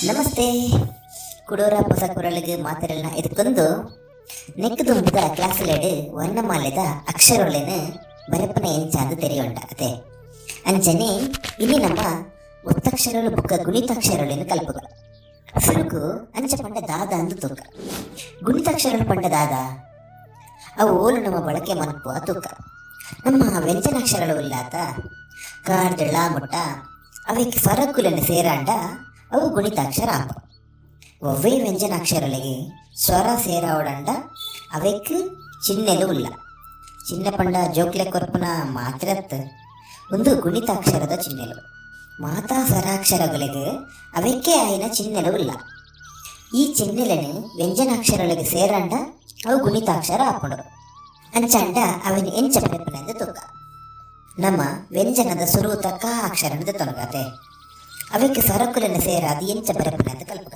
ನಮಸ್ತೆ. ಕುಡೋರ ಪೊಸ ಕುರಳಿಗೆ ಮಾತೆರೆಲ್ನ ಎದುಕೊಂದು ನೆಕ್ ದುಂಬುದ ಕ್ಲಾಸ್ಲೆಡ್ ವರ್ಣಮಾಲೆದ ಅಕ್ಷರೊಲೆನ್ ಬರೆಪುನ ಎಂಚಾಂದ್ ತೆರಿಯೊಂಡ ಅತೆ. ಅಂಚನೆ ಇನಿ ನಮ್ಮ ಒತ್ತಕ್ಷರಲು ಬೊಕ್ಕ ಗುಣಿತಾಕ್ಷರೊಲೆನ್ ಕಲ್ಪುಗ. ಸುರುಕು ಅಂಚ ಪಂಡ ದಾದ ಅಂದ್ ತೂಕ. ಗುಣಿತಾಕ್ಷರಲು ಪಂಡ ದಾದ, ಅವು ಓಲು ನಮ್ಮ ಬಳಕೆ ಮನ್ಪುವ ತೂಕ. ನಮ್ಮ ವ್ಯಂಜನಾಕ್ಷರಲು ಉಲ್ಲಾತ ಕಾರ್ಡ್ ಳ ಮುಟ್ಟ ಅವೆಕ್ ಸ್ವರಕುಲೆನ್ ಸೇರಾಂಡ ಅವು ಗುಣಿತಾಕ್ಷರ ಆಪ. ಒವ್ವೇ ವ್ಯಂಜನಾಕ್ಷರಲೆಗ್ ಸ್ವರ ಸೇರಾವೊಡಂಡ ಅವೆಕ್ ಚಿಹ್ನೆಲು ಉಲ್ಲ. ಚಿಹ್ನೆ ಪಂಡ ಜೋಕ್ಲೆ ಕೊರ್ಪುನ ಮಾತ್ರೆ ಅತ್ತ್, ಉಂದು ಗುಣಿತಾಕ್ಷರದ ಚಿಹ್ನೆಲು. ಮಾತಾ ಸ್ವರಾಕ್ಷರಗಳಿಗೆ ಅವೆಕ್ಕೆ ಆಯಿನ ಚಿಹ್ನೆಲು ಉಲ್ಲ. ಈ ಚಿಹ್ನೆಲೆನ್ ವ್ಯಂಜನಾಕ್ಷರಲೆಗ್ ಸೇರಾಂಡ ಅವು ಗುಣಿತಾಕ್ಷರ ಆಪುಂಡು. ಅಂಚಾಂಡ ಅವೆನ್ ಎಂಚ ಬರೆಪುನೆಂದ್ ತೂಕ. ನಮ ವ್ಯಂಜನದ ಸುರೂತ ಕ ಅಕ್ಷರನ್ ದೆತೊನುಗತೆ. ಅವೆಕ್ ಸ್ವರಕುಲೆನ್ ಸೇರಾದ್ ಎಂಚ ಬರೆಪುನೆಂದ್ ಕಲ್ಪುಗ.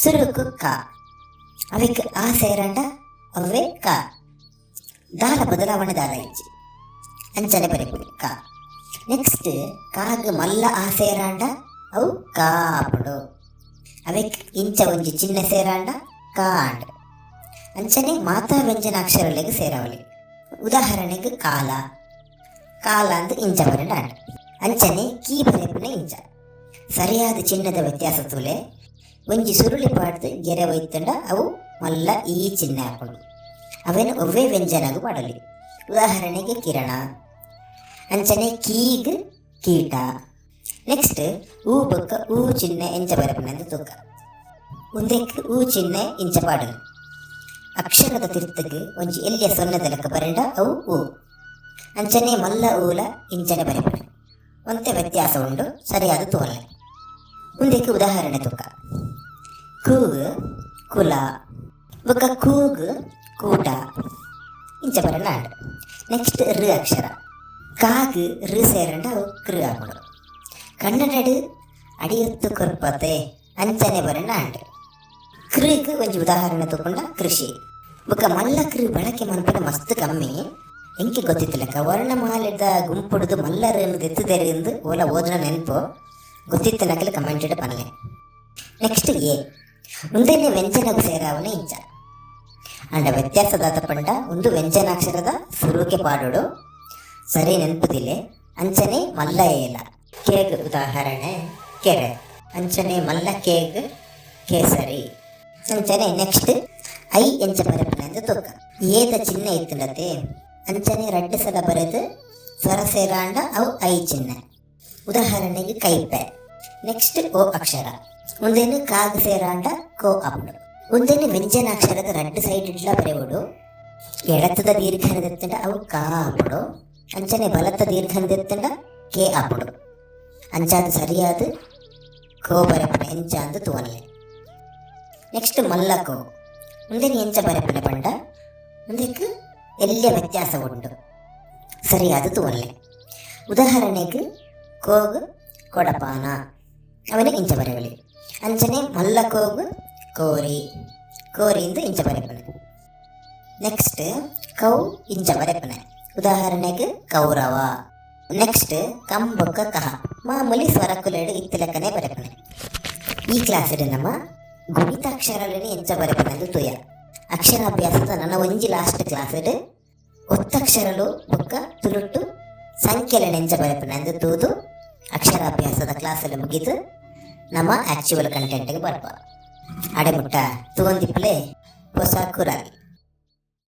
ಸುರುಕು ಕ, ಅವೆಕ್ ಆ ಸೇರಾಂಡ ಅವ್ವೇ ಕ, ದಾಲ ಬದಲಾವಣೆ ದಾಲ ಇಜ್ಜಿ, ಅಂಚನೆ ಬರೆಪುನಿ ಕ. ನೆಕ್ಸ್ಟ್ ಕಾಗ್ ಮಲ್ಲ ಆ ಸೇರಾಂಡ ಅವು ಕಾ ಆಪುಂಡು. ಅವೆಕ್ ಇಂಚ ಒಂಜಿ ಚಿಹ್ನೆ ಸೇರಾಂಡ ಕಾ ಆಂಡ್. ಅಂಚನೆ ಮಾತಾ ವ್ಯಂಜನಾಕ್ಷರಲೆಗ್ ಸೇರಾವೊಲಿ. ಉದಾಹರಣೆಗ್ ಕಾಲ, ಕಾಲ ಅಂದ್ ಇಂಚ ಬರೆಂಡ ಆಂಡ್. ಅಂಚನೆ ಕೀ ಬರೆಪುನ ಇಂಚ. ಸರಿಯಾದ ಚಿಹ್ನೆದ ವ್ಯತ್ಯಾಸ ತೂಲೆ. ಒಂಜಿ ಸುರುಳಿ ಪಾಡ್ದ್ ಗೆರೆ ಒಯ್ತ್ಂಡ ಅವು ಮಲ್ಲ ಈ ಚಿಹ್ನೆ ಆಪುಂಡು. ಅವೆನ್ ಒವ್ವೇ ವ್ಯಂಜನಗ್ ಪಾಡೊಲಿ. ಉದಾಹರಣೆಗೆ ಕಿರಣ. ಅಂಚನೆ ಕೀಗ್ ಕೀಟ. ನೆಕ್ಸ್ಟ್ ಊ ಬೊಕ್ಕ ಊ ಚಿಹ್ನೆ ಎಂಚ ಬರೆಪುನೆಂದ್ ತೂಕ. ಉಂದೆಕ್ ಊ ಚಿಹ್ನೆ ಇಂಚ ಪಾಡೊಲಿ. ಅಕ್ಷರದ ತಿರ್ತುಗ್ ಒಂಜಿ ಎಲ್ಯ ಸೊನ್ನೆದ ಲೆಕ್ಕ ಬರೆಂಡ ಅವು ಊ. ಅಂಚನೆ ಮಲ್ಲ ಊಲ ಇಂಚನೆ ಬರೆಪುನೆ. ಒಂತೆ ವ್ಯತ್ಯಾಸ ಉಂಡು, ಸರಿಯಾದ್ ತೂವೊನ್ಲೆ. ಉಂದೆಕ್ ಉದಾಹರಣೆ ತೂಕ. ಕೂಗ್ ಕುಲ ಬೊಕ್ಕ ಕೂಗ್ ಕೂಟ ಇಂಚ ಬರೆಂಡ ಆಂಡ್. ನೆಕ್ಸ್ಟ್ ಋ ಅಕ್ಷರ. ಕಾಗ್ ಋ ಸೇರಂಡ ಅವು ಕೃ ಆಪುಂಡು. ಕನ್ನಡಡ್ ಅಡಿಯೊತ್ತು ಕೊರ್ಪತೆ ಅಂಚನೆ ಬರೆಂಡ ಆಂಡ್. ಕೃಗ್ ಒಂಜಿ ಉದಾಹರಣೆ ತೂಪುಂಡ ಕೃಷಿ. ಬೊಕ್ಕ ಮಲ್ಲ ಕೃ ಬಳಕೆ ಮನ್ಪುನ ಮಸ್ತ್ ಕಮ್ಮಿ. ಎಂಕ್ ಗೊತ್ತಿತ್ತಿಲೆಕ್ಕ ವರ್ಣಮಾಲೆದ ಗುಂಪುಡುದು ಮಲ್ಲ ಋ ದೆತ್ತುದೆರ್ ಇಂದ್ ಓಲ ಓದುನ ನೆನ್ಪು. ಗೊತ್ತಿತ್ತಿನಕುಲು ಕಮೆಂಟ್ ಡ್ ಪನ್ಲೆ. ನೆಕ್ಸ್ಟ್ ಎ. ಉಂದೆನ್ ವ್ಯಂಜನಗ್ ಸೇರಾವುನ ಇಂಚ. ಆಂಡ ವ್ಯತ್ಯಾಸ ದಾದ ಪಂಡ ಉಂದು ವ್ಯಂಜನಾಕ್ಷರದ ಸುರುಕೆ ಪಾಡೊಡು, ಸರಿ ನೆನ್ಪುದಿಲೆ. ಅಂಚನೆ ಮಲ್ಲ ಏಲ. ಕೆಗ್ ಉದಾಹರಣೆ ಕೆರೆ. ಅಂಚನೆ ಮಲ್ಲ ಕೆಗ್ ಕೇಸರಿ. ಅಂಚನೆ ನೆಕ್ಸ್ಟ್ I ಎಂಚ ಬರೆಪುನೆಂದ್ ತೂಕ. ಏದ ಚಿಹ್ನೆ ಇತ್ತ್ಂಡತೆ ಅಂಚನೆ ರಡ್ಡ್ ಸಲ ಬರೆದ್ ಸ್ವರ ಸೇರಾಂಡ ಅವು I ಚಿಹ್ನೆ. ಉದಾಹರಣೆಗ್ ಕೈಪೆ. ನೆಕ್ಸ್ಟ್ ಓ ಅಕ್ಷರ. ಉಂದೆನ್ ಕಾಗ್ ಸೇರಾಂಡ ಕೋ ಆಪುಂಡು. ಉಂದೆನ್ ವ್ಯಂಜನಾಕ್ಷರದ ರಡ್ಡ್ ಸೈಡ್ ಡ್ಲ ಬರೆವೊಡು. ಎಡತ್ತದ ದೀರ್ಘ ದೆತ್ತ್ಂಡ ಅವು ಕಾ ಆಪುಂಡು. ಅಂಚನೆ ಬಲತ್ತ ದೀರ್ಘ ದೆತ್ತ್ಂಡ ಕೆ ಆಪುಂಡು. ಅಂಚಾದ್ ಸರಿಯಾದ್ ಕೋ ಬರೆಪುನೆ ಎಂಚ ಅಂದ್ ತೂವೊನ್ಲೆ. ನೆಕ್ಸ್ಟ್ ಮಲ್ಲ ಕೋ. ಉಂದೆನ್ ಎಂಚ ಬರೆಪುನೆ ಪಂಡ ಉಂದೆಕ್ ಎಲ್ಯ ವ್ಯತ್ಯಾಸ ಉಂಡು, ಸರಿಯಾದ್ ತೂವೊನ್ಲೆ. ಉದಾಹರಣೆಗ್ ಕೋಗ್ ಕೊಡಪಾನ, ಅವೆನ್ ಇಂಚ ಬರೆವೊಲಿ. ಅಂಚನೆ ಮಲ್ಲ ಕೋಗ್ ಕೋರಿ, ಕೋರಿ ಇಂದ್ ಇಂಚ ಬರೆಪುನೆ. ನೆಕ್ಸ್ಟ್ ಕೌ ಇಂಚ ಬರೆಪುನೆ. ಉದಾಹರಣೆಗ್ ಕೌರವ. ನೆಕ್ಸ್ಟ್ ಕಂ ಬೊಕ್ಕ ಕಹ ಮಾಮೂಲಿ ಸ್ವರಕುಲೆಡ್ ಇತ್ತಿಲೆಕ್ಕನೆ ಬರೆಪುನೆ. ಈ ಕ್ಲಾಸ್ ಡ್ ನಮ ಗುಣಿತಾಕ್ಷರಲೆನ್ ಎಂಚ ಬರೆಪುನೆಂದ್ ತೂಯ. ಅಕ್ಷರಾಭ್ಯಾಸದ ನನ ಒಂಜಿ ಲಾಸ್ಟ್ ಕ್ಲಾಸ್ ಡ್ ಒತ್ತಕ್ಷರಲು ಬೊಕ್ಕ ತುಳುಟ್ಟು ಸಂಖ್ಯೆಲೆನ್ ಎಂಚ ಬರೆಪುನೆಂದ್ ತೂದು ಅಕ್ಷರಾಭ್ಯಾಸದ ಕ್ಲಾಸ್ ಲು ಮುಗಿದ್ ನಮ ಆಕ್ಚುವಲ್ ಕಂಟೆಂಟ್ ಗ್ ಬರ್ಪ. ಅಡೆ ಮುಟ್ಟ ತೂವೊಂದಿಪ್ಪುಲೆ. ಪೊಸ ಕುರಲ್.